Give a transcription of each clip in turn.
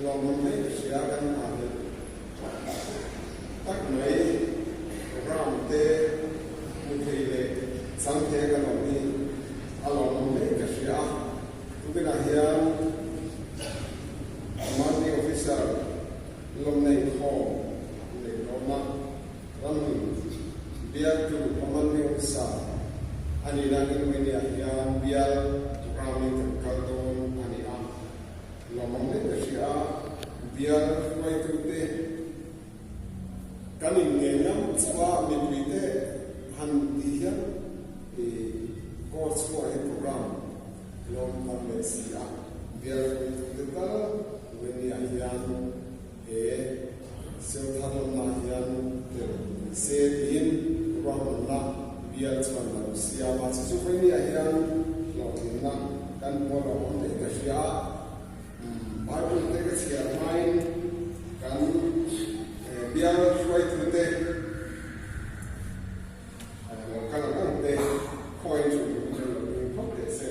Lawmawm hle ka hria kan nghahhlelh tak mai program te hmu thei leh chang thei a kan awm hi a lawmawm hle ka hria a. Tukinah hian Commanding Officer lawmna inkhawm an nei dawn a, Ramhun bialtu Commanding Officer a nihna angin Wenia hian bial programme-in kan kal dawn a ni a. Lawmawm hle ka hria a, bial hruaitute kan inngen ngam chauh a, mipuite han tih hian i court chhuah hi program lawm tam leh si a, bial hruaitute tal Wenia hian he Seuthar lamah hian tel ni se tiin ruahmanna bial chuan a lo siam a, chu chu Vawimia hian hlawhtlinna kan hmuh lo awm leh ka hria a, Bible te ka chhiar hmain kan bial hruaitute lo kal ang ang te khawiin chu min lo ding phawt teh se.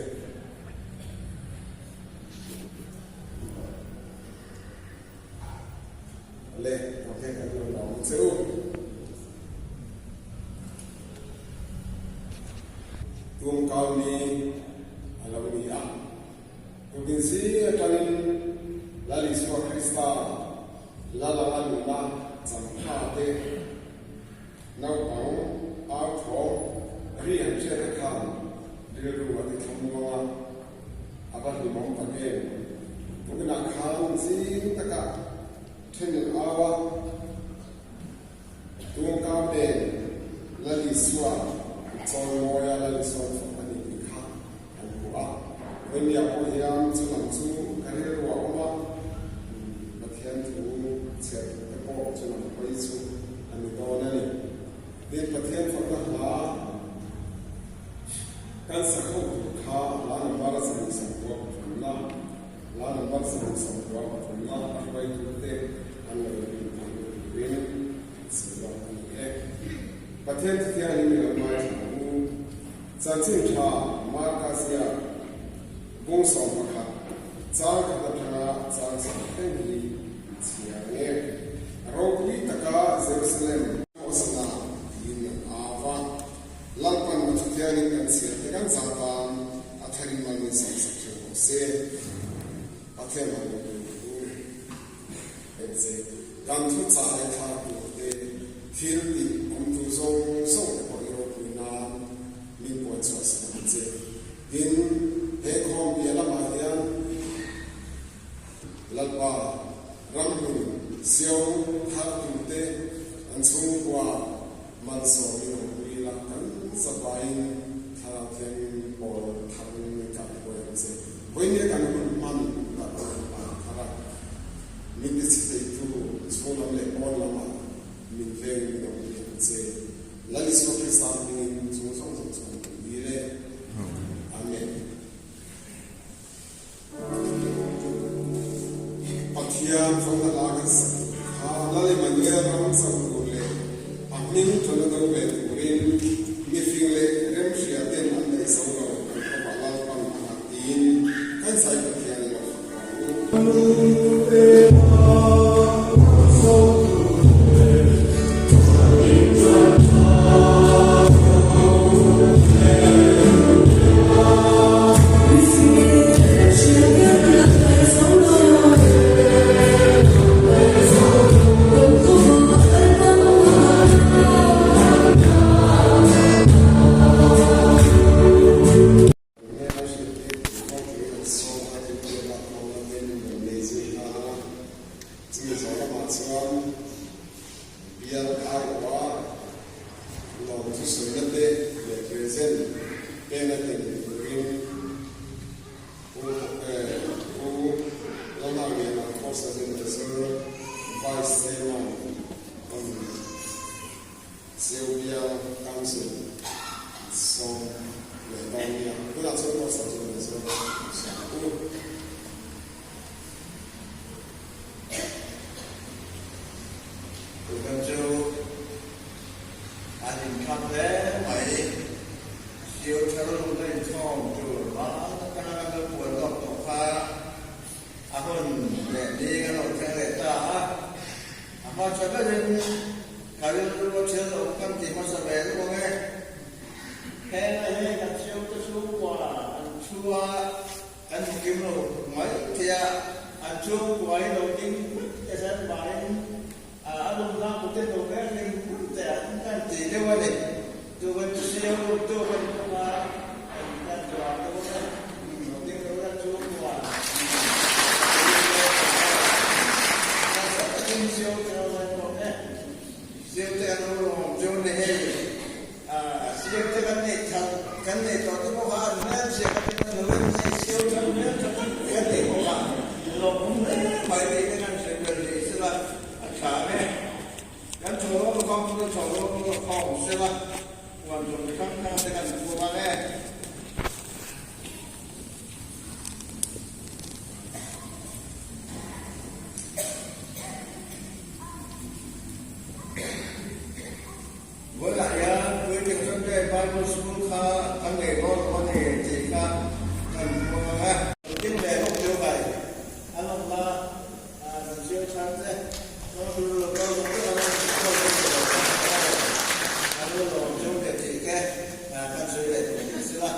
Le, ok kan lo lawm che u. Tumkau ni a lo ni a. Tukin zing atangin Lal Isua Krista Lal anga nuna changtha te naupang au thawng ri an hriat te khan rilru a ti thlamuang a. A va hlimawm tak em? Tukinah khan zing takah then an au a, Tungkau nen Lal Isua chawimawi a, Lal Isua an fak a ni tih kha an hmu a. Vawimia pawh hian chu lam chu ka rilru a awm a, Pathian thu chhiar tur te pawh chu lam hawi chu a ni dawn a ni. Tin, Pathian fakna hla. Kan sakho tur kha la number 123 na, la number 123 na a hruaitute an lo rin theihna turin sawi lawk a ni e. Pathian Thuthianghlim i lo ngaithla ang u. Chanchin tha Marka ziak bung 11 chang khat atanga chang sawm thleng hi chhiar ang e. Ropui taka Jerusalem Hosana tiin an au va. Lalpan a thuthiangin kan chhiar te kan zah tan a tharin mal min sam sak ṭheuh rawh se. Pathian han lo tum thu en che. Kan thu chah leh thlar tur te, thil tih awm tur zawng zawng te pawh i ropui nan min puan chhuah sak ang che. Tin, he khawm piah lamah hian Lalpa ramhmun sio thar tur te an chhungkua Malsawm in awm pui ila kan zavaiin Thlarau Thianghlim pawl tharin min kah huai ang che. Vawinia kan hun hman tak a rawn pan thar a, min tichhe theitu chhung lam leh pawn lamah min veng min awm pui ang che. Lal Isua Krista hmingin chung zawng zawng chu kan tum dil e. Amen. Pathian fawmna hla kan sak kha Lal Emmanuel ram chauh tur leh a hming tuna do ve turin mifing leh remhria ten an daih zo lo kan khawpah Lalpan a nghat tiin kan zai Pathian i lo fak ang u. Enge a hriat tir tur kawng hi an sawm a, tin pawh lah kawng la te min rawn nei zui. Hmasa berin ka rilru a thil awm kan ti hmasa ve lawk ang e. Heng a hei kan chhungte chhungkua an thu a, kan hmu kim lo mai thei a, an chhungkua hi lo ding put te sen vangin a lumna kute lo ber ding put te an kan ti deuh a ni. Tu kan siam tu kan hmang a, kan kan tuar dawn e. Lo ding lo la chhungkua nasa takin siam cheu mai bawk e. Siam te an lo lawm cheu ni hei. Siam te kan neih that kan neih tawh te bawk a, an hmel chhia ka tin a lo in hei siam that hmel tha tak kan neih bawk a, lawmawm hle mai tih te kan sawi ber ni sela a tha ang e. Kan thaw lawm a kawng chu thaw lawm a khawm sela huan tur chi hrang hrang te kan puang ang e. Vawilah hian Puitling Sunday Bible School kha kan nei dawn lo a ni tih kha kan puang ang e. Puitling leh lawk deuh kai an awm na kan siam chhan che chuan hrul lo kal zawk vek an awm tih pawh kan hre lo an lo lawm deuh leh tih te kan sawi leh tur ni sela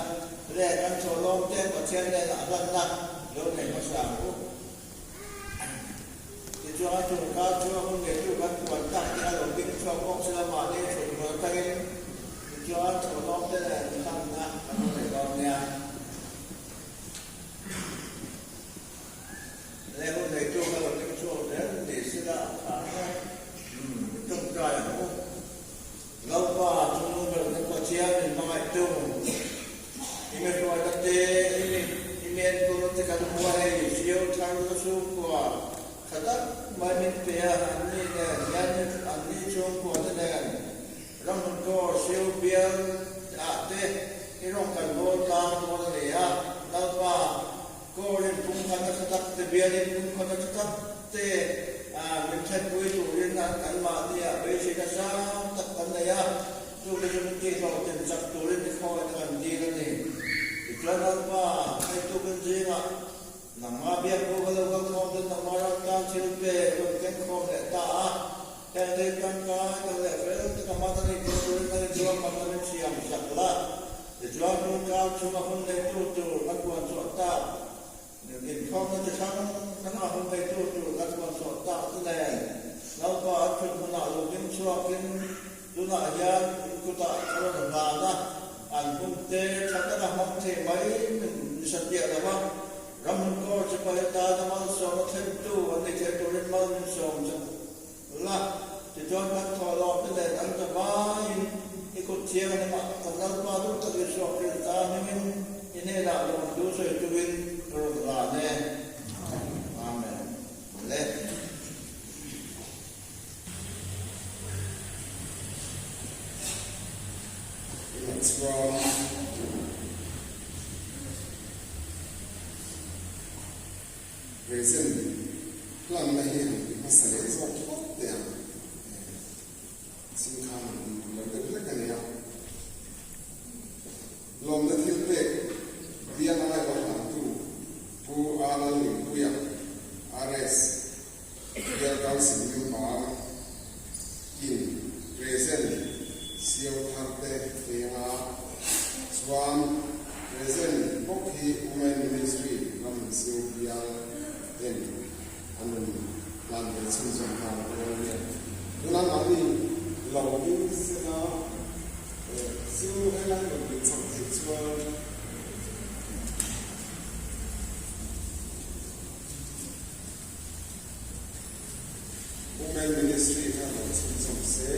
le kan chawlawm te Pathian hnenah a hlanna lo nei hmasa ang u. Tichuan a tungkar chu a hun neitu kan puan tak te a lo ding chhuak bawk sela mahni thut hmun atangin tichuan chhawlawm te nen hlanna kan lo nei dawn nia. Le hun neitu ka lo ding chhuak zel ni sela a tha hle. Umm tawngtai ang u. Lalpa chu nu ber kan Pathian min hmangaihtu i mi hruaina te, i mi i mi enkawlna te kan hmu a hei, Siau thar ka chhungkua tha tak mai min pe a, an ni nen hian an ni chhungkua te nen ramhun kawr Siau bial ah te i rawn kan bawl tlang dawn a ni a, Lalpa kawr in pumkhatna tha tak te bial in pumkhatna tha tak te min thlenpui turin anmahni ah beiseina sang tak kan nei a, chute chu min tihhlawhtlin chak turin i khawngaiin kan dil a ni. Tichuan Lalpa, hei tukin zingah nangmah biakbu ka lo kal khawm chuan nangmah ram tan thil pe rawn keng khawm leh ta a, heng thil tangkai tak leh fel taka hman a nih theih turin kan inrual hmanna min siam sak la. Tichuan tun kar chhunga hun neitu tur ka puan chhuah tak. Inkhawmna chi hrang hranga hun neitu tur kan rawn chhuah tak te nen Lalpa an thut hmunah lo ding chhuakin tunah hian in kutah ka rawn hlan a, an hun te tha taka hmang thei mai min satliah lo va, ram hun kawr chi pahnih tana malsawmna thlentu an ni thei turin mal min sawm chak la, tichuan kan thawhlawm te nen an ta vaiin i kut thianghlimah kan Lalpa duh tak Isua Krista hmingin i hnenah lawmthu sawi turin ka rawn hlan e. Amen. Le. Tunah chuan Present hlanna hi han ti hmasa leh zawk phawt teh ang. Ching khan han ti duh lo deuh hlek a nia. Lawmna thil pek bial a ngaihawh hlantu Pu A Lalnunpuia, RS, Bial Council Member in present siau thar te venga chuan present bawk hi Women Ministry ram siau bial ten an rawn hlan ve chhunzawm nghal dawn a nia. Tuna mahni lo ding sela chu helai rawn din chhoh theih chuan Women Ministry kha rawn chhunzawm se.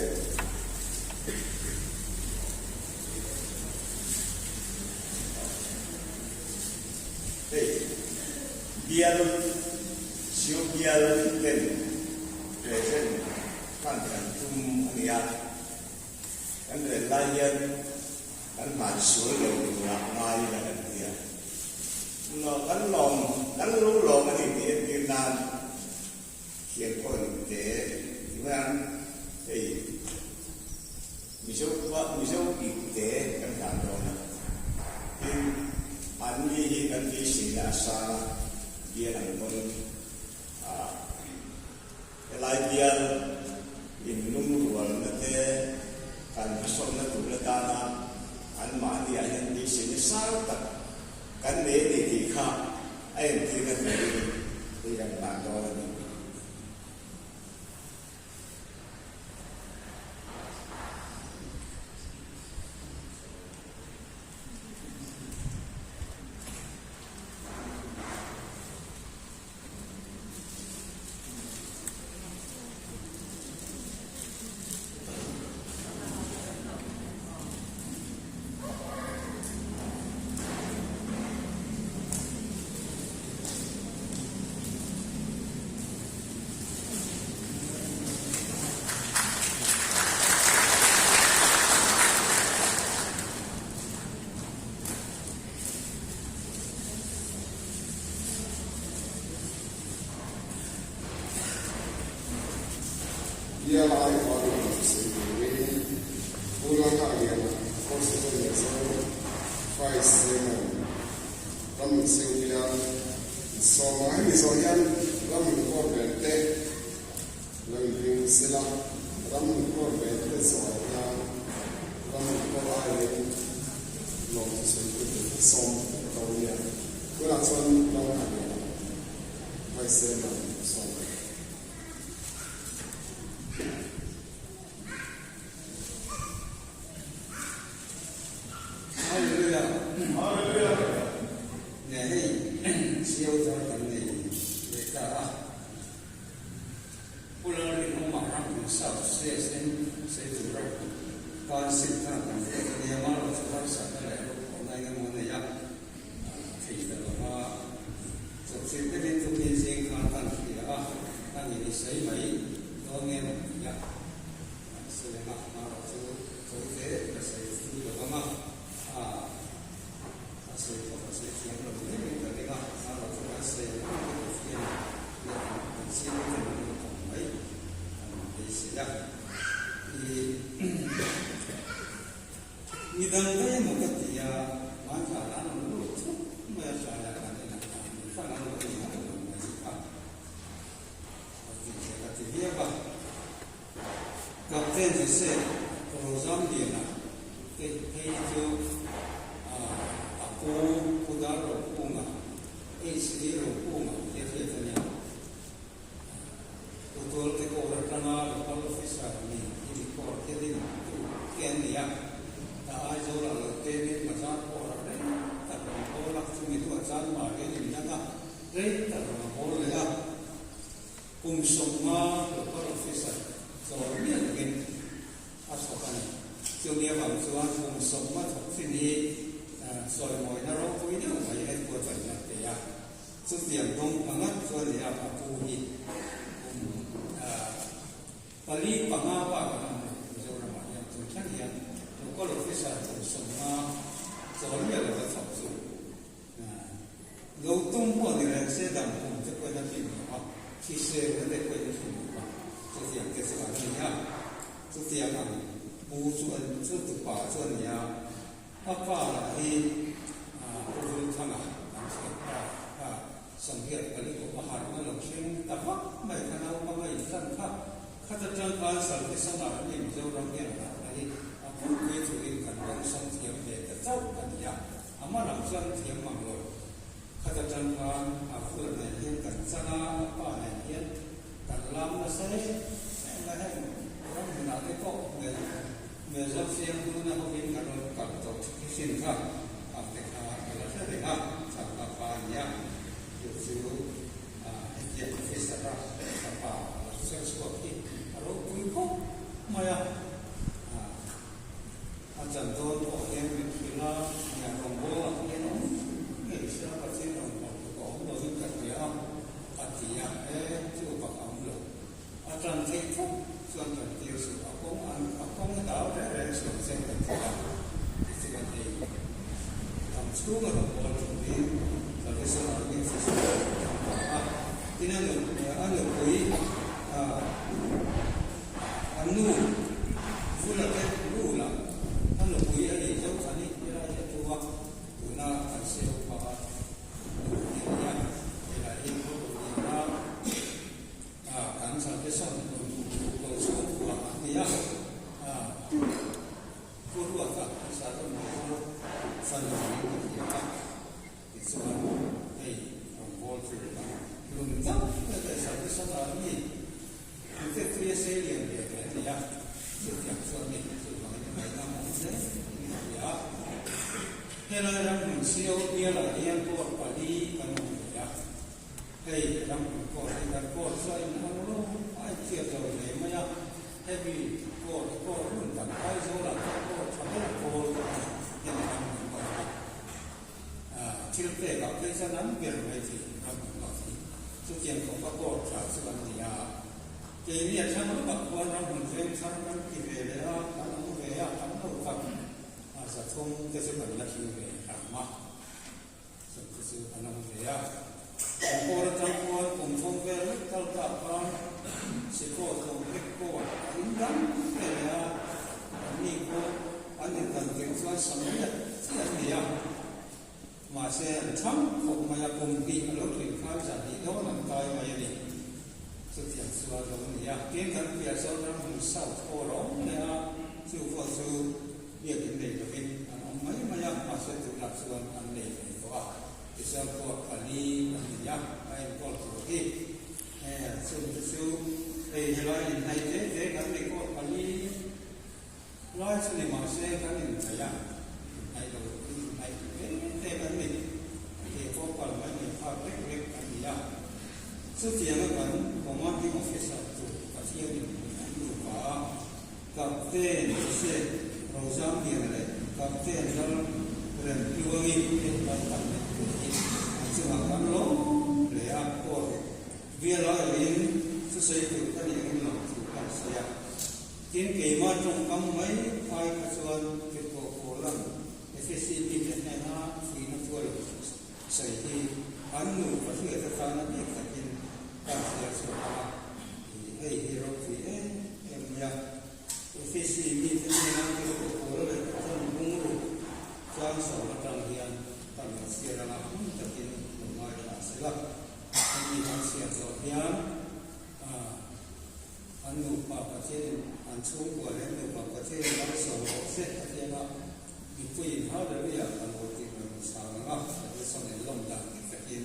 Hei bial Sio bial ten present hman kan tum a ni a, kan rel lai hian kan hman sual lo turah ngai ila kan ti a. Kan lawm, kan lo lawm a ni tih entir nan thian pawh in te ti mai ang. Hei Mizo khua, Mizo ip te kan hlan dawn a. Tin, anni hi kan beiseina a sang a, bial ang pawn ah helai bial. Bial aiawha lawm chu sawi turin Pu Lalnghakliana Constable Mizo Vice Chairman Ramnunsiu bial in sawm a. Hemi zawh hian Ramnun Court ven te lo inring sela, Ramnun Court ven te zawhah hian Ramnun Court aiawhin lawm chu sawi turin a sawm dawn nia. Tunah chuan Lalnghakliana Vice Chairman sawm a ni. Hallelujah Hallelujah Ne hei siau thar kan nei leh ta a Pu Lalrinawma ram South CSM sei tura Council khan kan hriat a nia Mara chu harsatna leh rokhawlna engemaw nei a thei ta lo va chawpchilh deuhin tukin zing khan kan hria a kan in i sawi mai dawn nge maw ti a. Selena hmara chu chawi te ka sawi thu lo ang a, a a sawi pawh ka sawi thiam lo mai mai ka ring a, hmara chu kan sawi ang ang te Pathian leh an kan siam te min rawn awm mai kan beisei a. I midang daih emaw ka ti a, hmanthla an rawn lut thut mai a, tlaiah kan inah kan hran an lo en hauh lo mai a, a ti che ka ti viau a. Captain Joseph Rozamliana te phei hi chu a pu Pu Dar Rokunga, HD Rokunga tia hriat a nia. Pu Tualte Kaur atanga Local Officer ni Unicorn te din tu te an ni a. Ta Aizawlah lo tenin bazar pawh rei tak rawn hawl a, chumi hnuah chuan Marian in dang a, rei tak rawn hawl leh a. Kum 50 local officer chawl miah lovin a thawk a ni. Chumi avang chuan kum 50 thawk chin hi sawimawina ropui deuh mai headquarter in a pe a. Chutiang dawng pangat chuan nia a pu hi kum pali panga bak an awm lo Mizoramah hian tun thleng hian local officer kum 50 chawl miah lova thawk chu Lo tum pawh ni reng se dam kum te pawhin a hlim lo a, hrisel na te pawhin a hlim lo a, chutiang te chu an ni a. Chutiang ang pu chu an chu tupa chu a ni a, a pa lah hi Pu Vulthanga kan hriat pa kha 84 kum a harhna lo thleng ta vak mai kha naupang a inhlan kha, khata tang khan Salvation Army Mizoram hian harhna hi a pulpui thuin kan dawngsawng thiam ve ta chauh a ni a. A hma lam chuan thiam mang lo. Khat atang khan a vul nen hian kan chan a, a pa nen hian kan lam nasa em em a, heng ram hmunah te pawh Mizo siam hnuna hovin kan rawn kal tawh thin kha ang te kha ka la hre reng a, chak ka pa a nia, chu chu hetiang officer a ka pa a lo ser chhuak hi a ropui khawp mai a. A chan dawn pawh hian min hrilh a, nia rawngbawlah hian awm ngei se a Pathian rawngbawltu ka awm lovin ka hria a, a ti a, e chu bak a awm lo. A tan theih phawt chuan kan tir suh, a kawng an a kawng a dau reng reng suh ang che kan ti a, tichuan hei dam chhunga rawngbâwl turin Salvation Army officer an ta a, tin a nu a nupui A nu Vula te Rula a nupui a nih zo khan i helai hi a tu a, tuna kan seo pa a nupui a ni a, helai hi khaw tur ni a, a kan Salvation lo chhungkua a ni a, a Pu Ruata an Salvation lo fanu niin ka hria a. Tichuan, hei rawngbâwl chu lung tak mai leh Salvation Army te tui a sei lian ve ve a ni a, chutiang chuan mi chuvangin a ngaihna a awm hle in a hria a. Helai ram hmun sio bialah hian court pali kan awm ve a, hei ram hmun court hi kan court chu a inhawng lo a inhriat lo hle mai a, hemi court court hun tak Aizawlah pawh court tha ber pawl te hian ram hmun court a. Thil pekah phei chuan an ber mai thei ram an lak hi. Chutiang khawpa court tha chu an ni a. Keini a thlang lawkah khuan ram hmun veng thar kan ti ve leh a, kan awm ve a, kan lo tak a 300 te chu kan la thlir ve hram a. Chung te chu an awm ve a. Kan court atang khuan kum thum vel lek kal tak khan Sikaw Complex Court thang khawp mai a, kum hnih a lo tlin khan zan hnih dawn an kai mai a ni. Chutiang chu a lo ni a, tin kan piah zawn ram hmun South Hall a awm leh a, chu pawh chu biakin nei lovin an awm mai mai a, mahse tunah chuan an nei ve tawh a, tichuan court pali an nei a, a enkawl tur hi chungte chu hei helai inhnaih te te kan nei court pali lai chu ni mahse kan inhnaih a, inhnaih lo inhnaih te te kan ni, ke pawh kal mai mai phak lek lek an ni a. Chutianga kan Commanding Officer tur Pathianin min an nupa a, Captain Joseph Rozamliana leh Captain Lal Remtluangi te kan pan leh tur hi an chungah kan lawm hle a, aw le, bial aiawhin thusawi tur ka nih angin lawm thu ka han sawi a. Tin, keimah tawngkam mai ai kha chuan Tirhkoh Paula'n Efesi mite hnena fuihna thuai Sawi hi an nupa hriat atana bik takin kan hriat chhuak ang a, hei hi ropui em em mai a. Efesi mite hnena tirhkoh pawl leh Pathian bungruk tlang sawm atang hian kan lo chhiar anga hmun takin lo ngaithla sela. Hemi kan chhiar zawh hian an nupa Pathianin an chhungkua leh an nupa Pathianin malsawm rawh se a ti anga, Mipuiin Hallelujah kan lo tih mai hmu chang ang a, Pathian in lawm dan dik takin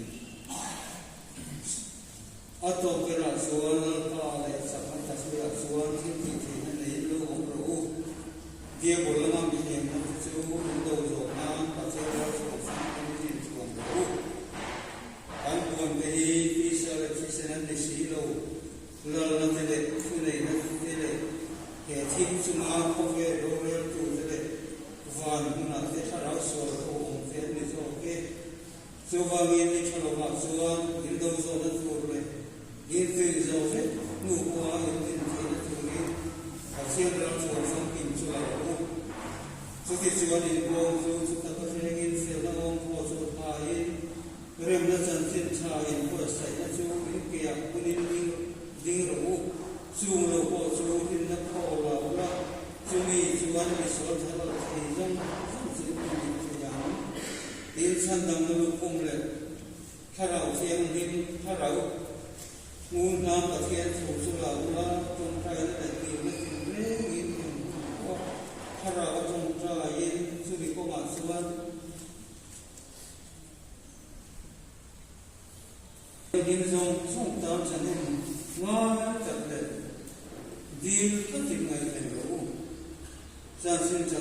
a tawp berah chuan Lalpa leh chakna tha hruaiah chuan thil tih theihna neiin lo awm rawh u. Diabol lama mihliamna te chu in do zawh nan Pathian ralchhuah famkim in thuam rawh u. Kan puan te hi tisa leh thisen an ni si lo. Lalna te leh thuneihna te leh he thim chunga khawvel roreltu te leh van hmunah te thlarau sual ho awm te an ni zawk e. Chuvangin ni tha lovah chuan in do zawhna tur leh in tui zawh vek hnu pawha in din theihna turin Pathian ram chhuan famkim chu la rawh u. Chutichuan in bawng chu chuta ka hrengin felna awm pawh chu thain Remna chanchin tha inbuatsaihna chu in keah hunin ding ding rawh u. Chung lo pawh chu hlimna khaw la ula, chumi chuan misual tha lo thei zawng zawng chu in nih thei ang. Tin, chhandamna lukhum leh Thlarau Thianghlim, Thlarau Ngun hna Pathian thu chu la ula, tawngtaina leh dilna tinrengin eng hun pawh Thlarau a tawngtaiin chumi kawngah chuan, Hlim zawng zawng tan thahnem ngai tak leh dil takin ngaihven rawh u. Chanchin tha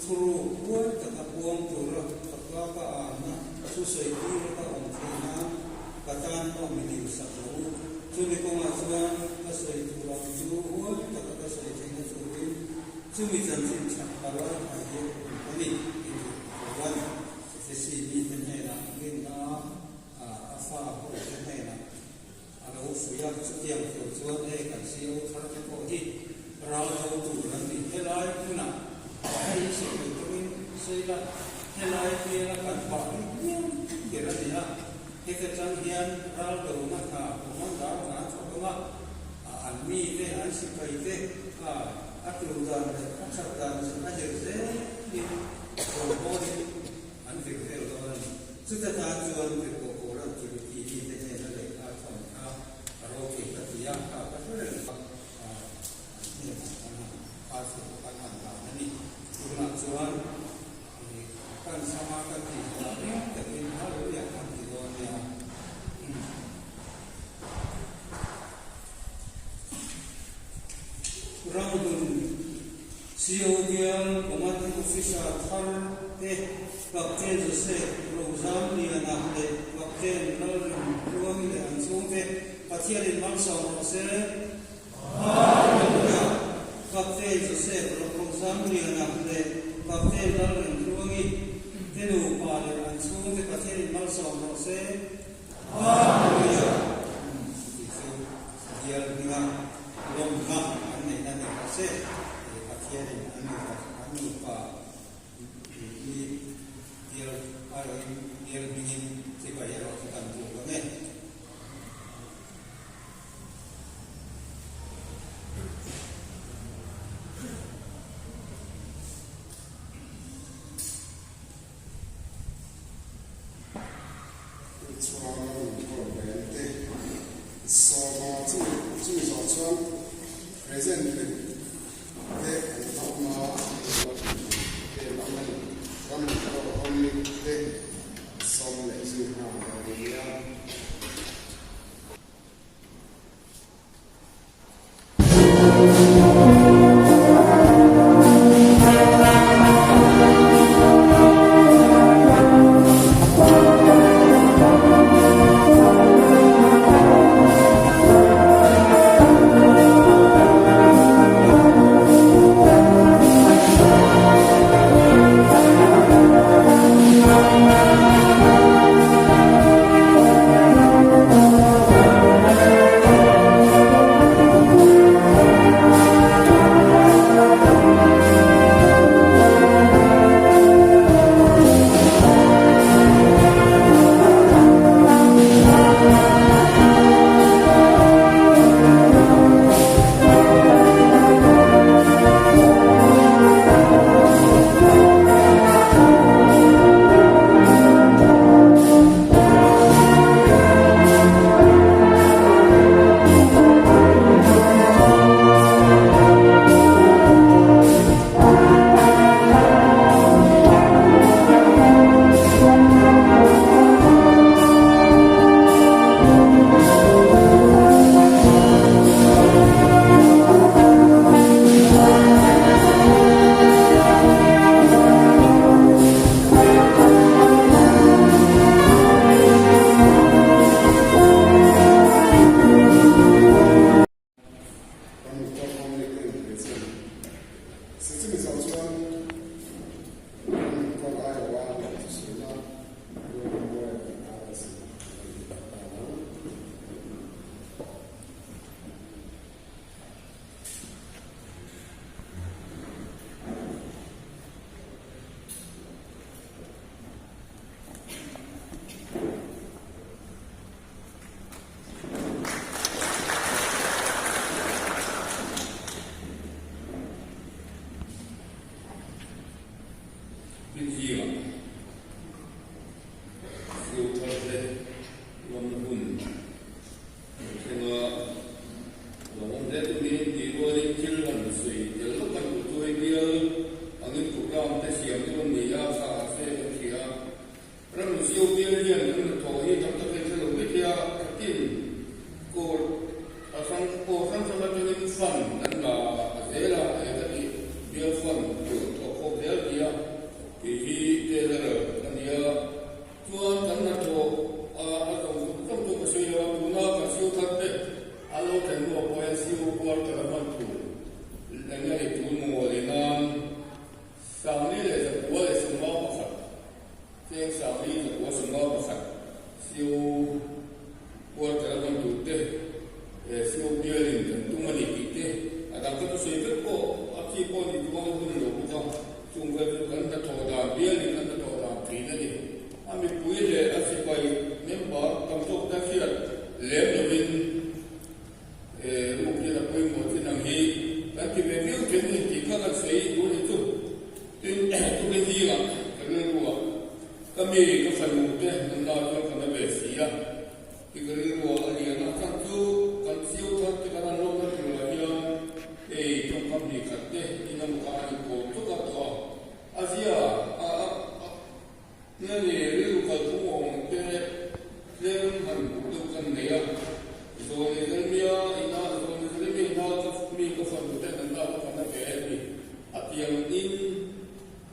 thuruk huai taka puang tura ka ka ka anna thusawi tir ka awm theih nan ka tan pawh mi dilsak rawh u. Chumi kawngah chuan ka sawi tur ang chu huai taka ka sawi theihna turin chumi chanchin tha palai hai hian awm ka ni tih tur ka ko a ni. Efesi mite hnenah rinna a fa ho te hnenah a lo fuih a, chutiang tur chuan hei kan CEO thar te pawh hi ral do tur an ni. Helai hmunah hei sawi turin sawi la, helai biala kan pah hi hliam ber a ni a, heta tang hian ral dona hna commander hna an thawk ang a, an mite, an sipai te a tur dan leh a that dan a zir zelin rawngbawlin an vir vel dawn a ni. Chuta tan chuan Tirhkoh Paula'n Timothy mite hnena lehkha a thawn kha a ropui ka ti a, kha ka hre reng a, an hnenah kan han kha thu pawh kan han dan a ni. Tunah chuan kan chhanga kan tih zawhah reng takin Hallelujah kan ti dawn nia. Ramhlun CO bial Commanding Officer thar te Captain Joseph Rozamliana leh Captain Lalrem Tluangi leh an chhungte Pathianin malsawm rawh se. Hallelujah! Captain Joseph Rozamliana leh Captain Lalrem Tluangi te nupa leh an chhungte Pathianin malsawm rawh se. Hallelujah! Tih chu bial hminga lawmna an neihna ni rawh se. Pathianin an nupa an nupa hi bial aiawhin bial hmingin chibai erawh chu kan buk ang e. Sawma chumi chumi zawh chuan present lem te an hlawm a, em ang a ni. Ram pawh awmlik te sawm leh zui nghal a ni a. Kan motor family te in ve chiang. Se chumi zawh chuan kan motor aiawha leh thusawina Rualmawi a kan RS in a lo in ta ang. India Siu thar te lawmna hun an thleng a, lo awm hle tumin tih rualin thil han sawi tel lawk an duh chu hei bial angin programme te siam dawn ni a, thla ah se kan hria a. Ram Siu bial hian kan hnathawh hi tam tak in hre lo mai thei a, khatin court a hrang court hrang hrang atangin fund kan la a zel a, eng ka tih bial fund tur thawk khawm zel ti a, tih hi treasurer a ni a, chuan kan hnathawh a a zawng zawng zawng chu ka sawi lo a, tuna kan Siu thar te an lo thlen hnuah pawh hian Siu quarter a hman tur eng nge ni tun maw leh nan Sangli leh Zakua leh Sawmnga pakhat. Cheng Sangli Zakua 50 pakhat Sio quarter a hman tur te eh Sio bialin kan tum a ni tih te a dang ka thusawi vek pawh a chi pawh ni chuang a hun lo bawk a, chung vel chu kan hnathawh dan bialin kan hnathawh dan thin a ni. A mipui leh a sipai member tam zawk te hriat lem lovin eh ruk hian a pawimawh thin ang hi kan ti ve viau thin a ni tih kha kan sawi tur a ni chu. Tin, tukin zingah ka rilruah ka mi ka fanu te nunna chuan ka na ve si a, ti ka rilruah a lian a, chhan chu kan chiu thar te kan han lawmna turah hian hei tawngkam hnih khat te in a mukah an inkawm tuk a tawh a, a zia a a a nge ni rilru kalphung awm te tlem han hmuh deuh kan nei a, Zawni Zelmia ina Zawni Zelmia ina ka mi ka fanu te nunna chu ka na ve a ni. A tiang in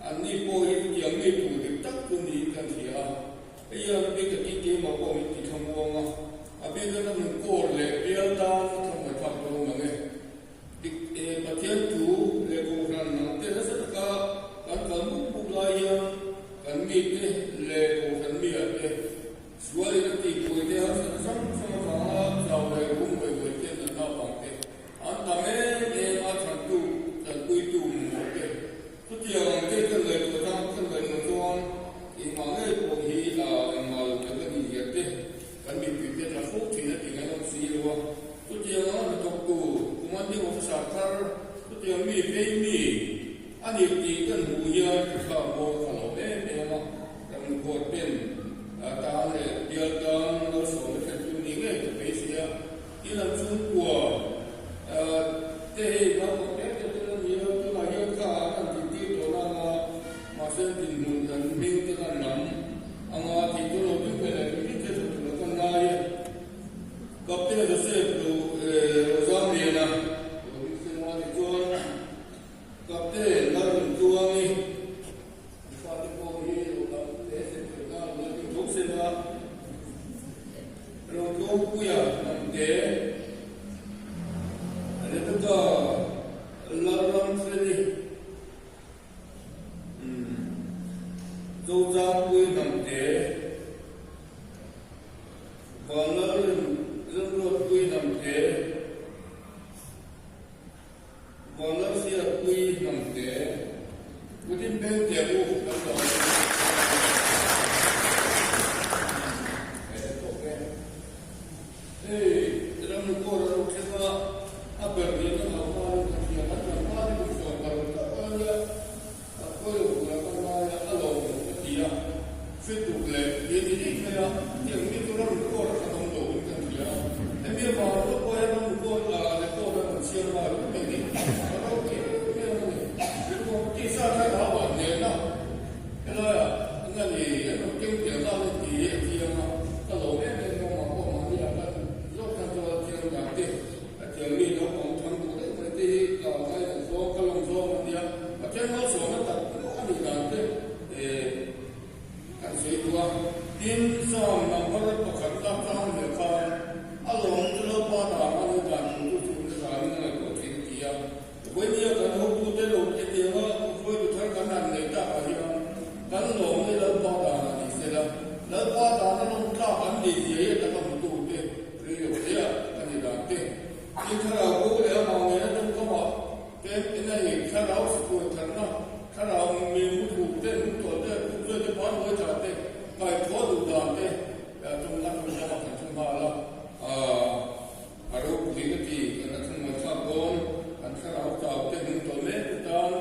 anni pawh hi chutiang mi tur dik tak chu niin kan hria a, hei hian bik takin keimah pawh min ti thlamuang a, a bik atang min kawl leh bial tan a thlamuai thlak dawn mang e. Dik e, Pathian thu leh Kohhran ang te nasa taka kan kal mup mup lai hian kan mite leh Kohhran mi ah te sualin a tihbuai te harsatna hrang hrang avanga chau leh rum uai uai te natna avang te An tam em em a chhantu, tanpuitu mamawh te. Chutiang ang te kan ngaihtuah chang kan ngaihtuah chuan engmah ngei pawh hi engmah lo te ka nih zia te kan mipui te tla fo thin a tih ngaih awm si lo a. Chutiang anga hnathawktu commanding officer thar chutiang mi vei mi a ni tih kan hmuh hian ka thla mawi ka lo em em a. Kan court ten tan leh bial tan malsawmna thlentu ni ngei ka beisei a. Tin an chhungkua te hei naupang mek te tel a ni a, tunah hian kha an han tihtir tawh nana mahse an dinhmun an hming te khan lam anga tih chu lo tui ve leh hrim hrim se tha tur a kan ngai e. Captain Joseph Rozamliana lo ding seng a tichuan Captain Lalruntuangi An fate pawh hi lo dam hle se thei na lo la ding tho se la, lo tlawmpuia hnamte Rebecca Lalramfeli Zozangpui hnamte Vanlalruatpui hnamte. Vanlalhriatpui hnamte Putin beng teh u kan lo tawk e. Hei ramri kawr a lo thleng a, a ber lian a hau hmain ka hria kan tlangval hi kum 60 chauh a nia, a khawi lo tura ka ngai a, a lawm lo ka ti a, Fituk leh ti a ti daih mai a, hetiang mi chu ramri kawr a khat awm lo in kan hria a, hemi avang ringawt pawh hian ramri kawr ah record a rawn siam nghal ringawt mai ni, a ropui em em a ni. Rilru tisa thlarau ah nena helaiah eng a ni an rawn keng tel nghal a ni tih hi a chiang a, ka lawm em em bawk mah pawh mahni ah khan zawk khan chuan a thiang dan te a thiang mi naupang thang duh deuh mai te hi ka ngaihdan zawng ka lawm zawng a nia, Pathian malsawmna tak meuh a nih dan te eh. Kan sawi duh a, tin Psalm number pakhat lak tlang leh khan a lawm chu Lalpa dan a ni dan tur chu chu na danin a ngaihtuah theih a ti a. Vawinia kan hotute lo hetianga hruaitu thar kan han neih takah hian kan lawm hi Lalpa dan a ni sela, Lalpa dan a lawm tlak an nei zia hi a taka hmutute rei lo hle a ka ni dan te. Tin thlarau bo leh amah nena tawngkamah te en a ni thlarau sukuan tharna Thlarau mi mu thuk te, mu tawh te, khum zawi te, ban buai tha te, kai thaw duh dan te tum a tum hlawm a kan thu nghal a, a ropui ka ti, kan a thungawi thlak dawn, kan thlarau chau te hmung tawh mek te tan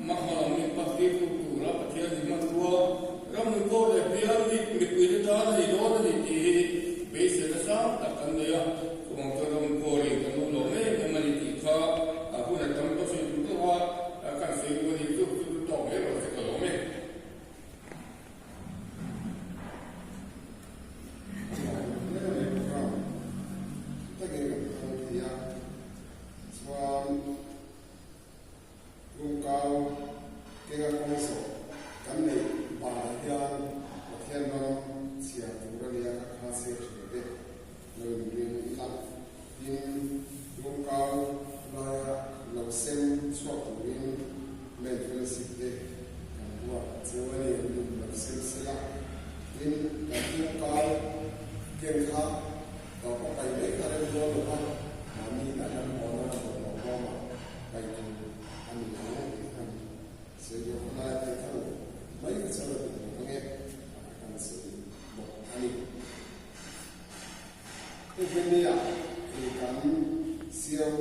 mahma mi paktir tu tura Pathian in hmanrua ramnun kawr leh bial mi mipui te tan a ni dawn a ni tih hi beiseina sang tak kan nei a, chuvang chuan ramnun kawrin kan awm lo em em a ni tih kha a hun a tam ka sawi duh deuh a. Kan sawi duh a ni chu chu chu tawk mai rawh se ka lawm e. Chuan Tumkau kenga kawng zawh kan neih banah hian Pathian ram chhiar tur a nia ka kha chhiar thin te lo inring ila. Tin, Tumkau laia lo sem chhuak turin Men Fellowship te kan buat cheu a ni, an duh lo sem sela. Tin, kan Tumkau ken kha tawp a pai mai kha rem dawn lo va, mahni inah kan haw nana bawlhhlawh bawmah pai tur a ni ang tih khan sawi duh khawlai a pai kha lo mai kha chuan a duh lo ang e, a kha kan sawi bawk a ni. Hemi ah i kan Siau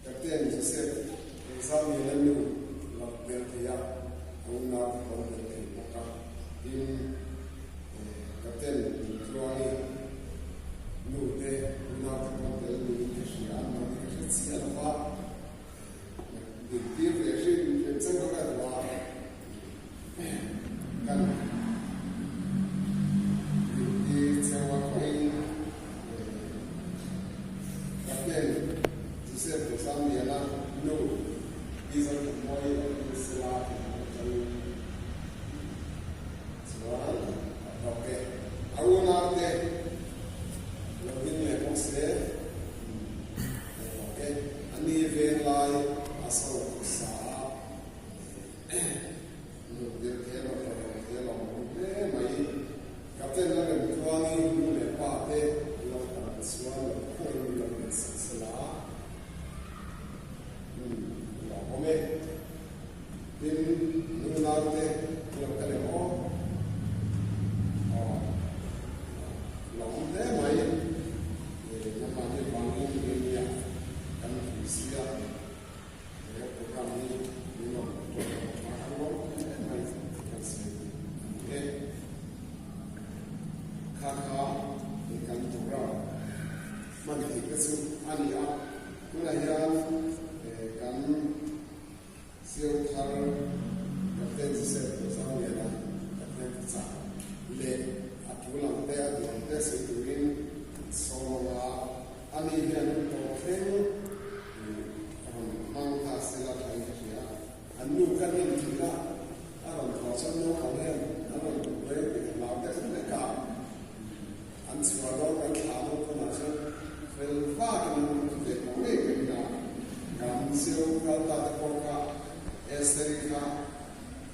Captain Joseph Zamiana nu lak tel thei a, a unau te pawh an tel thei bawk a. Tin, Captain Tluangi nu te unau te pawh an tel niin ka hria a, mahni ka hre chiah lo va, dintir ve hrim hrim chang kha ka duh a. Kan intir cheu a kawngin Captain Joseph Rosangliana nu Pi Zothanmawii lo kal sela tih hmuh atangin chuan. chu a ni a. Tunah hian kan Siau thar Captain Joseph Rosangliana Pathian thuchah leh a thu lam te a duh ang te sawi turin an sawm ang a, ani hian hun tawp thleng rawn hmang ta se la thain ka hria. An nu kan en thin a, a rawn thawh chuan naupang hian an rawn duh reng tih ka hlau deuh hlek a, an chhuah dawn kan thlah dawn pawnah chuan fel vakin an rawn thu ve tawh ngei ka ring a, kan zio kal ta te pawh kha Esther-i kha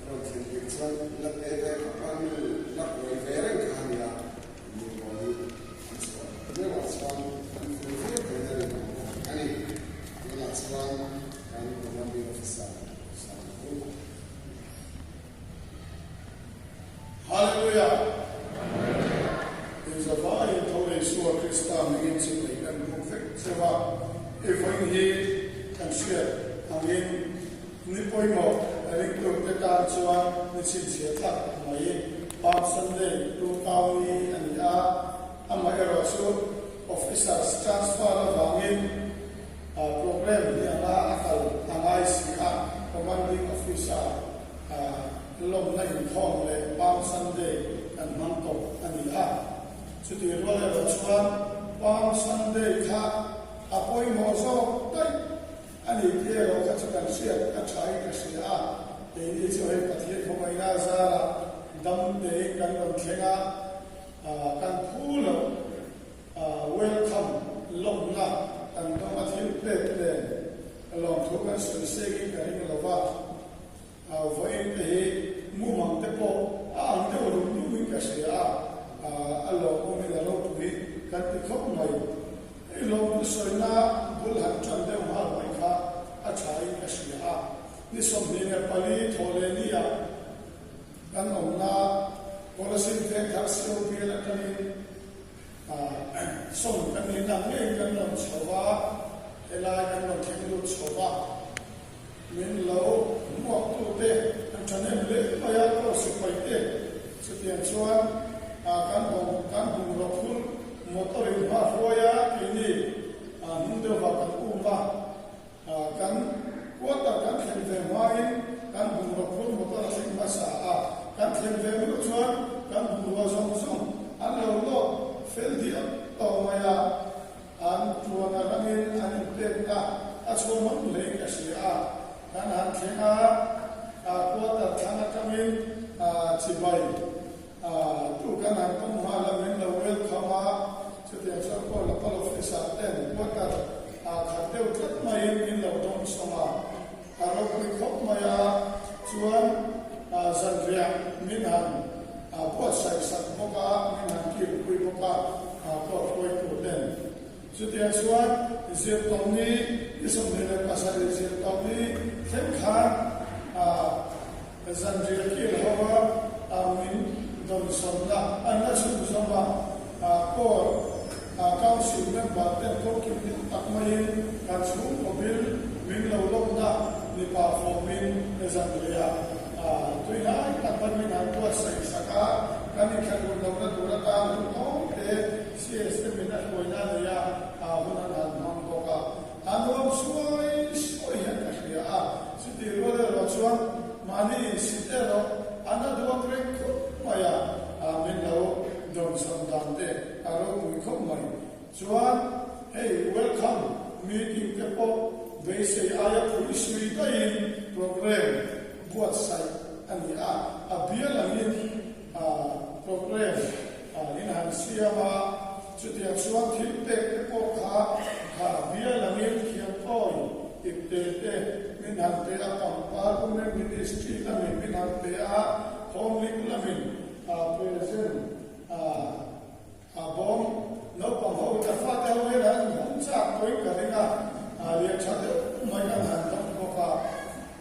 rawn thlen tir chuan la pe ve khawp a, nu la kuai ve reng kha a nia, an nu pawh hi an chhuah meuhah chuan an fel viau thei a rin ang bawk a ni. Tunah chuan kan Commanding Officer Sang Hu. Hallelujah! Inzavaiin tho Isua Krista mingin chibai kan buk vek cheu a, i vawiin hi kan hriat angin ni pawimawh ringtute tan chuan ni chhinchhiah tlak mai Palm Sunday tumkau ni a ni a, amaherawhchu Officers transfer avangin Program hi anga a kal a ngai si a, Commanding Officer lawmna inkhawm leh Palm Sunday kan hmang tawh a ni a. Chutih rual erawh chuan Palm Sunday kha a pawimawh zawk daih a ni tih erawh kha chu kan hriat a thain ka hria a. Keini chu hei Pathian khawngaihnaa zarah dam tein kan rawn thleng a, kan phu loh. Welcome lawmna kan dawng a thil pek nen lawmthu kan sawi sengin ka ring lo va, vawiin te hi mumang te pawh a ang deuh rum rum in ka hria a, a lawmawmin a ropui kan ti khawp mai. Hei lawmthu sawina bul han tan deuh nghal mai kha a tha in ka hria a, ni 24 thawh leh ni ah kan awmna Kolasib Vengthar COPL atangin Sawm kan nih nak ngei kan rawn chho va, helai kan rawn thleng lut chho va, min lo hmuaktute an thahnem hle mai a, aw sipai te chutiang chuan kan bawng kan bungraw phur motor in hma hruai a keini hnung deuhah kan um a. Kan quarter kan thlen ve hmain kan bungraw phur motor a thleng hmasa a, kan thlen ve meuh chuan kan bungrua zawng zawng an lo lawk fel diam tawh mai a, an tuan a rangin an inpekna a chhuah ngam hlein ka hria a, kan han thleng a, quarter thlang atangin chibai Tu kan han pawm nghal a, min lo welcome a, chutiang chuan pawh local officer ten quarter ah khat deuh tlat maiin min lo dawng sawm a, a ropui khawp mai a, chuan zanriah min han buatsaih sak bawk a, min han kilpui bawk a, court hruaitu ten. Chutiang chuan zirtawpni ni 27 zirtawpni thleng khan zanriah kil ho a min dawnsawnna an la chhunzawm a, court council member ten kawngkim deuh tak maiin kan chhungkaw bil min lo lawmna mipa fawmin zanriah tuihnai tak mai min han buatsaih sak a, kan inthlahrun lohna tur atan hun tawng te CSM in a hruaina a nei a, hun an han hmang bawk a. A nuam suai suai hian ka hria a, chutih rual erawh chuan mahni insit erawh a na duak reng khawp mai a, min lo dawnsawn dan te a ropui khawp mai. Chuan hei welcome meeting te pawh beisei aia phui sui daihin program buatsaih a ni a, a bial angin Program in han siam a, chutiang chuan thil pek te pawh kha kha bial angin thiamtawi ipte te min han pe a, pangpar Women Ministry lamin min han pe a, Home League lamin present A bawm naupang ho te fate ho hian an hawng chak pawhin ka ring a, lian tha deuh mai kan han dawng bawk a,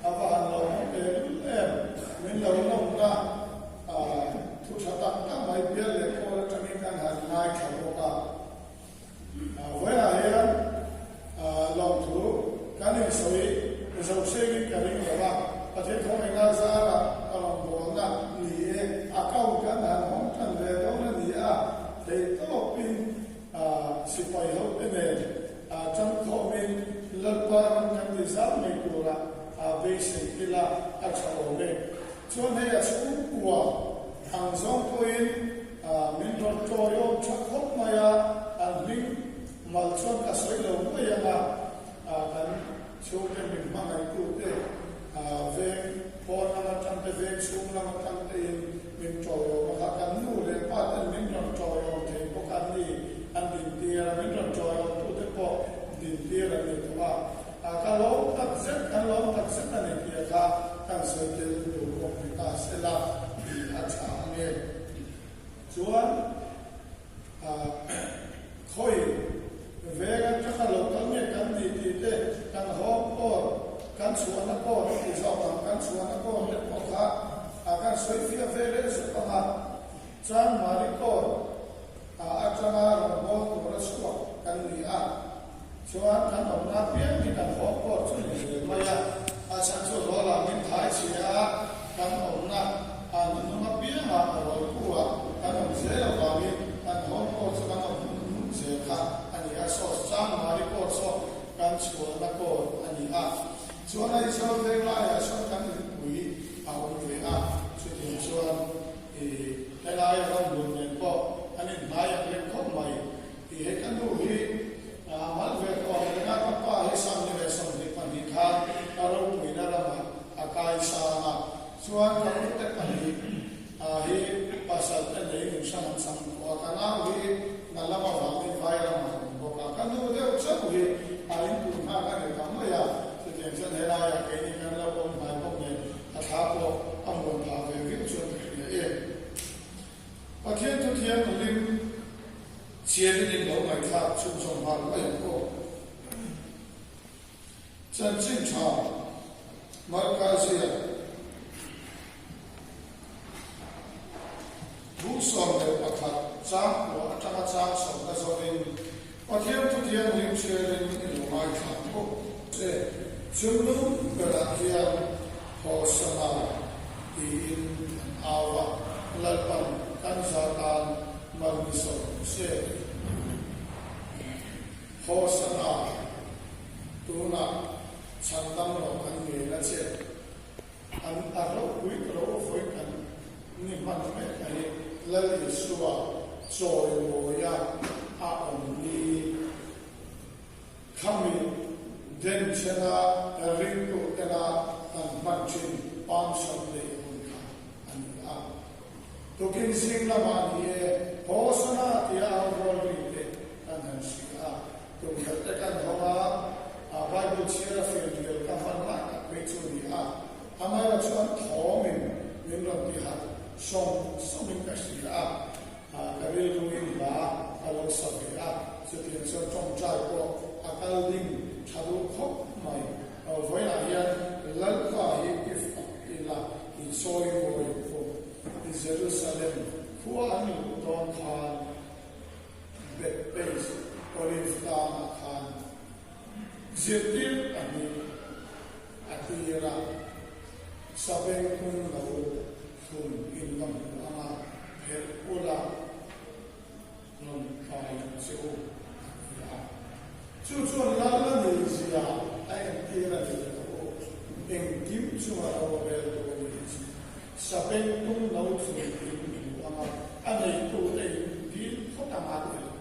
a va han lo hawng teh lul em, min lo lawmna thu tha tak tak mai bial leh kawl atangin kan han ngaithla bawk a. Vawiinah hian lawmthu kan insawi zo sengin ka ring lo a, Pathian khawngaihna zarah ka rawngbawlna ni e, account kan han hawng tan ve dawn a ni a, theihtawpin sipai hote nen. Beisei ila a tha awm e. Chuan hei a chhungkua ang zawng pawhin min rawn tawiawm tha khawp mai a, an hming mal chuan ka sawi lo mai ang a, kan chhungte min hmangaihtute veng pawn lam atang te veng chhung lam atang tein min tawiawm a kha, kan nu leh pa ten min rawn tawiawm thei bawk an ni, an dintir a, min rawn tawiawmtute pawh dintir an ni tawh a. A ka lawm tak zet, kan lawm tak zet a ni tih a kha kan sawi tel tur pawh ni ta se la tih a tha a nge. Chuan khawi veng atanga lo kal nge kan ni tih te kan hawng kawn, kan chhuahna kawn a ti zawk ang, kan chhuahna kawn te pawh kha a kan sawi fiah ve leh zuk ang a. Chuan Mari kawn atanga rawngbâwl tura chhuak kan ni a. Chuan kan awmna apiang hi kan haw pawh chu ni zel mai a, a chhan chu rawl ah min thai chhia a, kan awmna a nunung apiangah a rawl ku ah kan awm zel avangin kan haw pawh chu kan awm hmun hmun zel kha a ni a, saw chang mari pawh saw kan chhuahna kawn a ni a. Chuan Aizawl veng laiah sawn kan inpui a awm ve a, chutiang chuan i helai ramhlun nen pawh an inhnai ang reng khawp mai. Ti he ka nu hi a mal ve tawh ang reng a, ka pa hi 22 khan ka ropuina ramah a kai sang a, chuan ka ute pahnih hi pasal te nei in hrang an chang tawh a, ka nau hi na lam avangin vai ramah a awm bawk a, ka nu deuh chauh hi a in tun nghak a ni ta mai a, chutiang chuan helaiah keini kan lo awm hnai bawk nen a thla pawh a muan phah ve viau chuan ka hria em. Pathian thu thianghlim chianin in lo ngaihthlak chhunzawm nghal mai ang aw. Chanchin tha Marka ziak bung 11 chang kua atanga chang sawmna zawhin Pathian thu thianghlim chhiarin in lo ngaithla ang aw. Che chungnung berah hian Hosana tiin an au a, Lalpan kan za tan mal ni sawm rawh se. Hosana, tunah chhandam rawh kan ngen a che. An a ropui ka lo vawi kan ni hman mek a hi Lal Isua chawimawia a awm ni. Khami denchhena ringtu tena kan hman thin Palm Sunday hun kha a ni a. Tukin zing lamah ni e, Hosana tia au rual ri te kan han hria a. Tumkhat te kan hawng a, a Bible chhiar a fian rial ka hman lai tak phei chu a ni a. Amaherawh chuan thawmin min rawn ti harh sawm sawmin ka hria a. Ka rilruin hla ka lo sa ve a, chutiang chuan tawngtai pawh a kal ding tha duh khawp mai. Vawiinah hian Lalpa hi i fak ila, i chawi mawi ang u. Jerusalem khua an luh dawn khan Bethpage, Olive tlangah khan zirtir pahnih a tir a, sabengtung lo Thun in va hmu ang a, phelh ula rawn kai ang che u, a ti a. Chu chuan lal a nih zia a entir a ni lo u, engkim chunga ro rel tu a nih chu. Sabengtung lo thun in hmu ang a, a neitute in dil phawt ang a ti lo.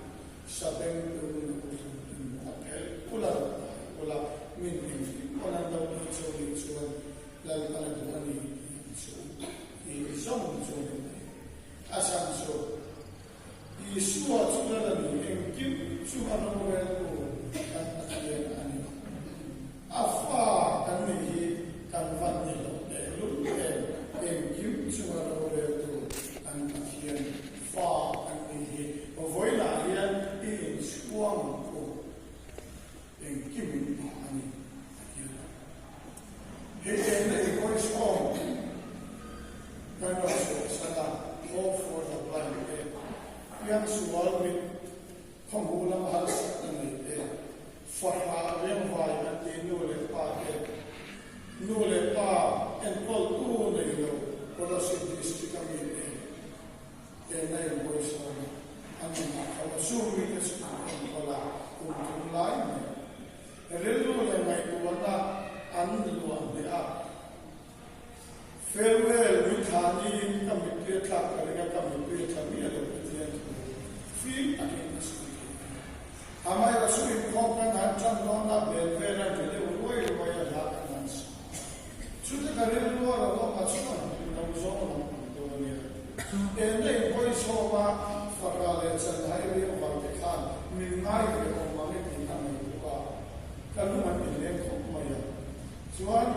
Sabengtung lo thun in hmu a, phelh ula rawn kai ula, min engkim pawn an lo tih chu nih chuan Lalpan a duh a ni tih ang chu i zawng chu ni mai. A chhan chu Isua chu Lal a ni, engkim chu a roreltu kan Pathian a ni. A fa kan nih hi kan van ni loh tehlul em, engkim chu a roreltu kan Pathian fa kan nih hi vawiinah hian i inchhuang ang u. Engkim in pa a ni, a ti a. Hei engna i hawi sawm kan rawn chhuah san a, Hope for the Blind te, piangsual mit khawhmuh lama harsatna nei te, fahrah riangvai kan tih nu leh pa te, nu leh pa enkawltu nei lo Kolasib District a mi te, Engna in hawi sawm a, a nunah kha la chung mite chu an enkawl a, kum thum lai mai. Rilru leh ngaihtuahna an luah hneh a. min ngai ve awm mang e tih ka ngaihtuah a, ka lung an inleng khawp mai a. Chuan,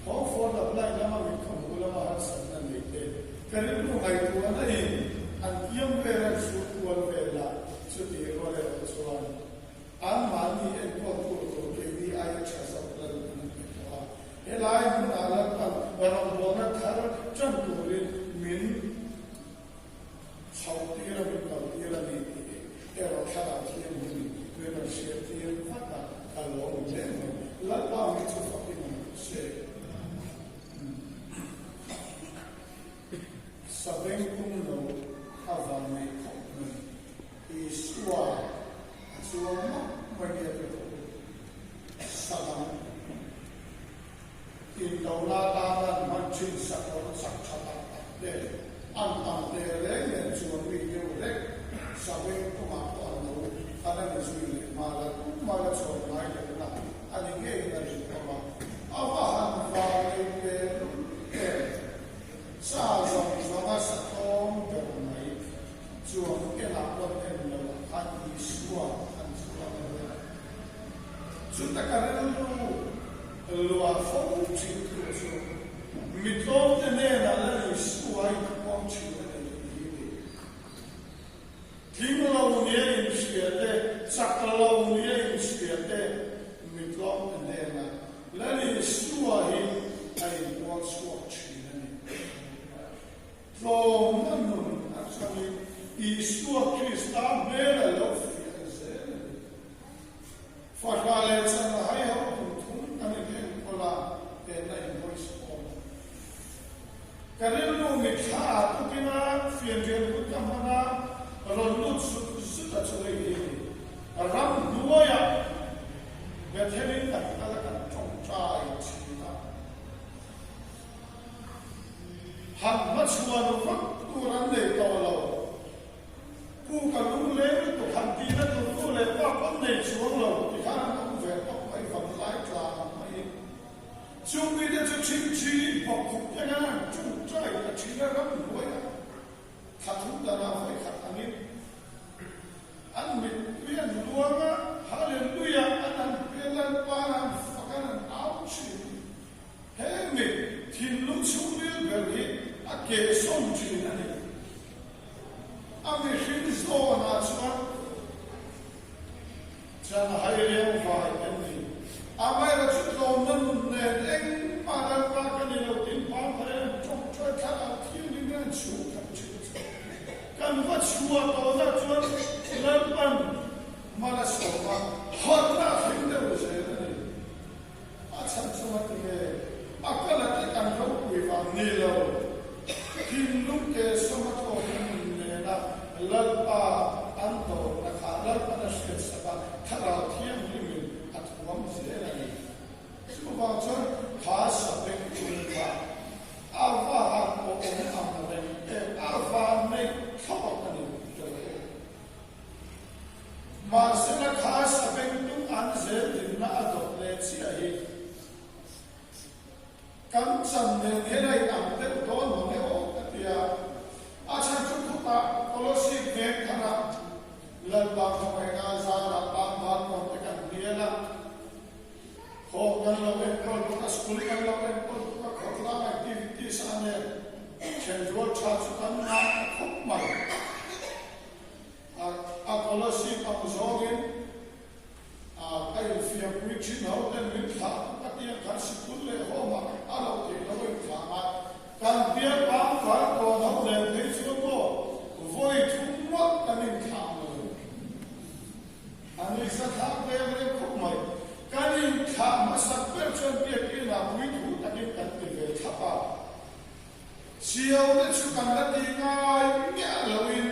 Home for the Blind lama min khawhmuh lama harsatna nei te, ka rilru ngaihtuahna in an kiam vel an hrut kual vel a, chutih rual erawh chuan anmahni enkawltu tur keini aia tha zawk lal an pe tawh a. Helai hmunah Lalpan rawngbawlna thar tan turin min chhoh tir a, min kal tir a ni tih erawh thlarau thianghlimin min rawn hriat tir vat a, ka lawm hle mai. Lalpa mi chu fakin ang rawh se. Saveng tum lo a van nei khawp mai. Isua a chuang map mai nia ti rawh u. Sadang Indona atana an hman thin sakawr chak tha tak tak te, an tam teh reng nen chuan mi deuh hlek saveng tumah pawh an lo kal a ni zui leh nghal a, tumah la chhuak ngai lohna a ni ngeiin a rinawm a, a va han vang ei ve lul em? Sa zawng zawnga sa tlawm ber mai chuan enah pawn en lo ah khan Isua an chuang a nia. Chuta ka rilru luah fo thin tu chu mi tlawmte hnenah Lal Isua a inpuang thin a ni tih hi ni. Tling lo nia inhria te, chak lo nia inhria te, mi tlawmte hnenah Lal Isua hi a inpuang chhuak thin a ni. Tlawmna nun atangin Isua Krista hmel a lo fiah zel a ni. Fahra leh chanhai ho kum thum kan inenkawl a, enna inhawisawn a ni. Ka rilru mitthla ah tukina fianrial hun ka hman a, rawn lut zut zut a chu hei hi a ni. Ram hnuaiah Bethel-in kan kal a kan tawngtai thin a. Han hmachhuan vak tur an nei tawh lo. Pu ka lungleng lutuk han tihna tur nu leh pa pawn nei chuang lo ti khan an awm ve tawp mai van lai tlang ang maiin. Chung mite chu ṭhingṭhi bawk khup te khan an ṭungṭai ta ṭhin a ram hnuaiah thla thum danah vawi khat angin an mittui an luang a, Hallelujah an han hmel Lalpa'n an fak an han au ṭhin. He mi thinlung chhungril ber hi a kehsawm thin a ni. A mihring zawnah chuan chan a hai riau vai em ni? Amaherawh chu tlawmna nun nen engmah Lalpa ka ni lo tin pangphai an tawngtawi thlarau thianghlim in an chhung khat thin chu kan va chhuah tawhna chuan Lalpan mal a sawm a, harhna a thleng deuh zel a ni. A chhan chu a ti nge? A kal a te kan ropui vang ni lo. Thinlung ke sawma tlawmna nun nena Lalpa an dawrna kha Lalpan a hriatsak a, Thlarau Thianghlimin a thuam zel a ni. Chuvang chuan kha sabeng tum kha a va han awm ang reng em, a van neih thlawt a ni tih ka hre. Mahsela kha sabengtung an zel dinna a dawt leh chiah hi kan chan nen hian a inang deuh dawn mang e aw ka ti a. A chhan chu khutah Kolosip veng tharah Lalpa khawngaihna zarah tlangval pawn te kan hnial a, home kan lo enkawl bawk a, school kan lo enkawl bawk a, khawtlang activities a nen thenrual tha chu kan ngah ta khawp mai. A Kolasib ang zawngin a infiampui thin ho ten min thlah tuk a tia khan sikul leh home ah a loh theih loh a inthlah ngai. Kan bial pangpar tawn ho nen phei chuan maw vawi thum ngawt kan inthlah lo. A nuihza thlak reng reng khawp mai. Kan inthlah hmasak ber chuan biakinn ah puithu takin kan ti ve thlap a. Siau te chu kan la ti ngai miah loin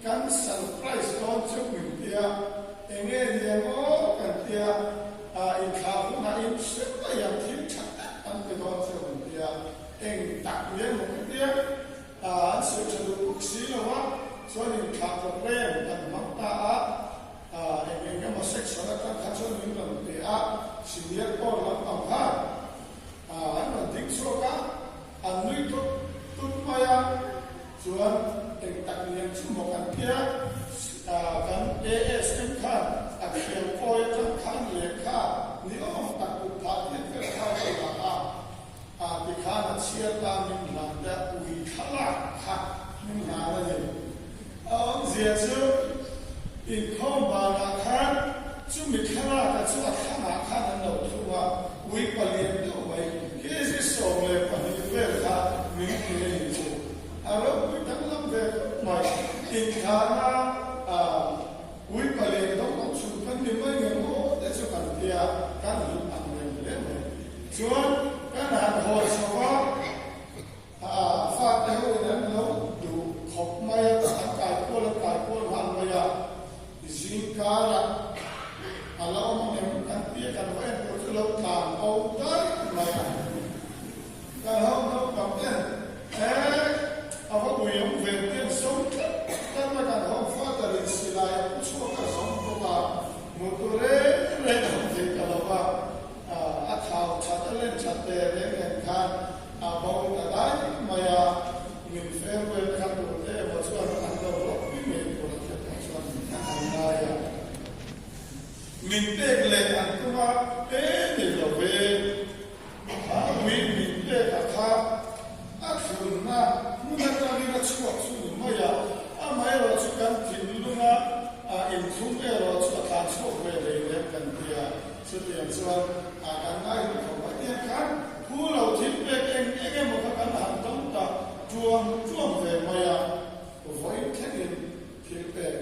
kan surprise dawn cheu min tia, enge niang aw kan tia, inthlah hunah in hre mai ang thil tha tak an pe dawn cheu min tia, eng tak niang maw ka tia, an sawi tha duh bawk si lo a, chuan inthlah program kan hmang ta a, eng eng emaw section atang kha chuan min rawn pe a, senior pawl lampang khan. An rawn ding chhuak a, an nui tut tut mai a, chuan eng tak lian chu maw kan tia, kan ASM Zingkarah a la awm ang em kan tia kan va en pawh chu lo tlan bo daih mai a. Kan ho naupang ten he a va ui awm ve tiang so tlat tlat mai kan ho father in silai a pu chhuak a zawng bawk a, hmuh tur reng reng a awm thei ta lo va, a thau that a len that ve reng reng khan a bo ta daih mai a, min farewell kha tur te emaw chuan an lo rawk pui ngei tur a te pawh chuan an ngai a. Min pek leh an tum a, e ni lo ve. A ui min pek a kha a thlunna hmun atangin a chhuak chu ni mai a, amaherawh chu kan thinlunga a inthlung erawh chu a tlan chhuak ve lei lem kan ti a, chutiang chuan a kan ngaihlum khawp mai tiang khan phu lo thil pek eng eng emaw kha kan han dawng ta tuang tuang ve mai a, vawiin thlengin thil pek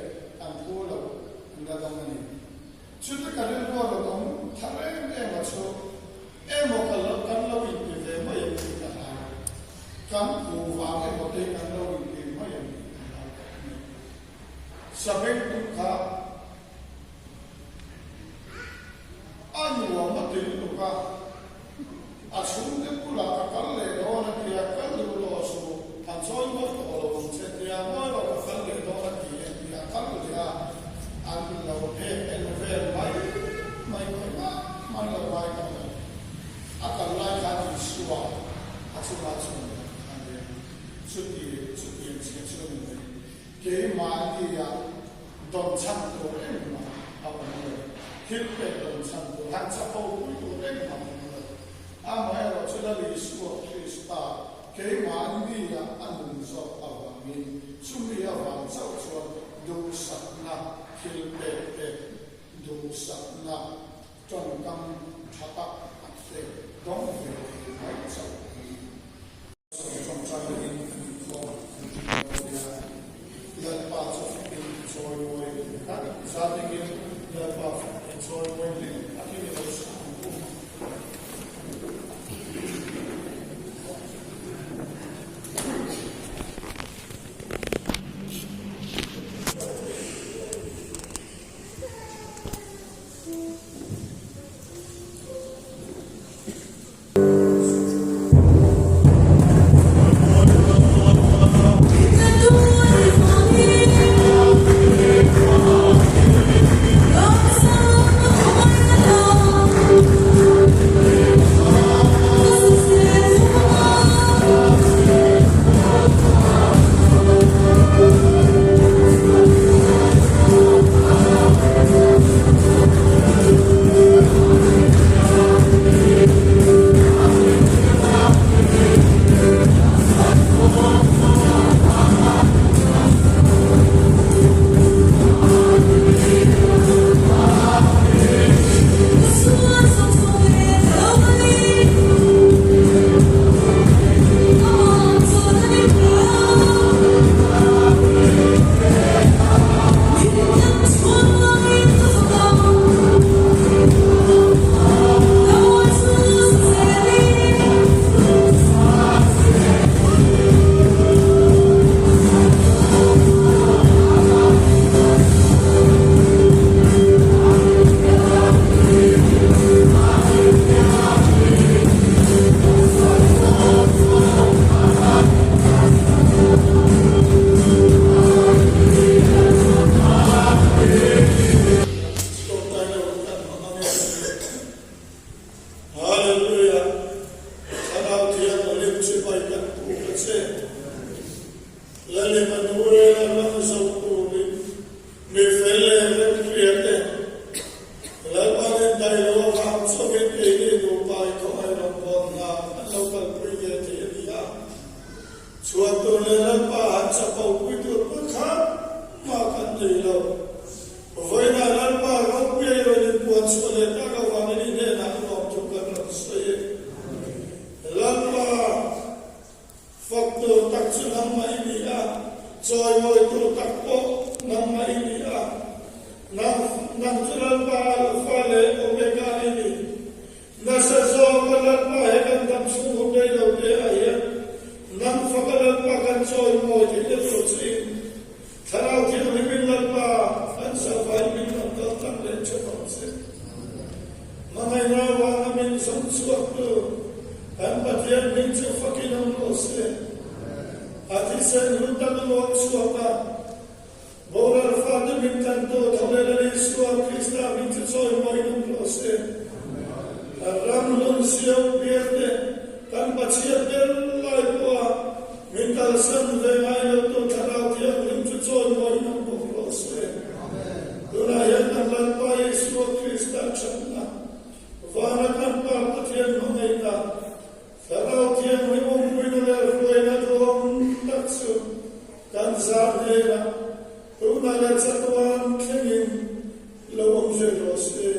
an phu lo an la dawng a ni. Chute ka rilru a rawn awm thar em em a chu emaw ka lo kan lo inti ve mai ang tih ka hlau. Kan phu vang emaw te kan lo inti mai ang tih ka hlau tak mai. Sabeng tum kha a nuam a ti lutuk a, a chhungte bulah ka kal leh dawn a tia, kal duh tawh suh, an chawi mawi tawh lo ang che tia, mawi lo ka kal leh dawn a ti em tia kal leh a, an lo phek en vel mai mai mai mah man lo ngai ka lo. A kal lai khan Isua a chungah chhun dan kha a nia, chuti chutiang chhia chu a ni mai. Keimahnia dawn chhan tur engmah a awm lo. Thil pek dawn chhan tur, han chapo pui tur engmah a awm lo. Amaherawh chu Lal Isua Krista keimahnia a nun zawk avangin chumi avang chauh chuan duhsakna thil pek te, duhsakna tawngkam tha tak tak te dawng ve thei mai chauh a ni. Ṭawngṭai in an inkhawm an ti dawn nia. Lalpa chu fakin i chawi mawi a ni kha. Zatingin Lalpa fak i chawi mawi hlim takin i lo sa ang u. Hallelujah! Thlarau Thianghlim chibai kan puk a che. Lal Emmanuela ram zo turin mi fel leh remhria te Lalpan in dai lo avang chauhin keini nupa i khawngaih rawngbâwl hna an lo kalpui ve thei a ni a. Chhuan tur leh Lalpa han chapo pui tur pakhat mah kan nei lo. Vawiinah Lalpa ropuia i rawn inpuan chhuah leh tak avangin i hnenah lawmthu kan rawn sawi e. Lalpa, fak tur tak chu nangmah i ni a, chawimawi tur tak pawh nangmah i ni a. Nang, nang chu Lalpa Alpha leh Omega i ni. Nasa zawka Lalpa he kan dam chhung hun rei lo te ah hian nang faka Lalpa kan chawimawi theih na tur che in Thlarau Thianghlimin Lalpa kan zavai min chhanchhuaktu kan Pathian hming chu fakin awm rawh se. A thisen hlu tak a luang chhuak a, boral fate min tlantu Thawlel a Isua Krista hming chu chawimawiin awm rawh se. Ram hlun siau bialte kan Pathian ber lai pawha min kalsan ve ngai lotu Thlarau Thianghlim chu chawimawiin awm bawk rawh se. Tunah hian kan Lalpa Isua Krista thatna, vana kan Pa Pathian hmangaihna, Thlarau Thianghlim awmpuina leh hruaina duhawm tak chu kan zar hnenah tunah leh chatuan thlengin lo awm zel rawh se.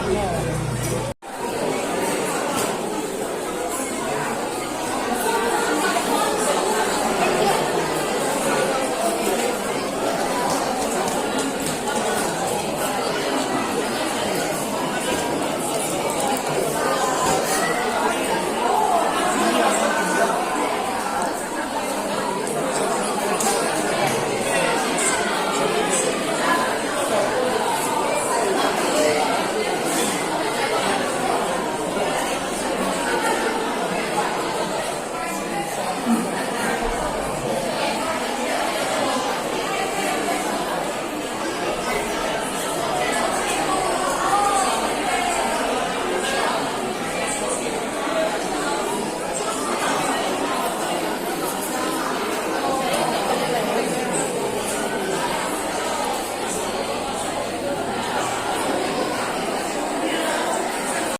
Amen.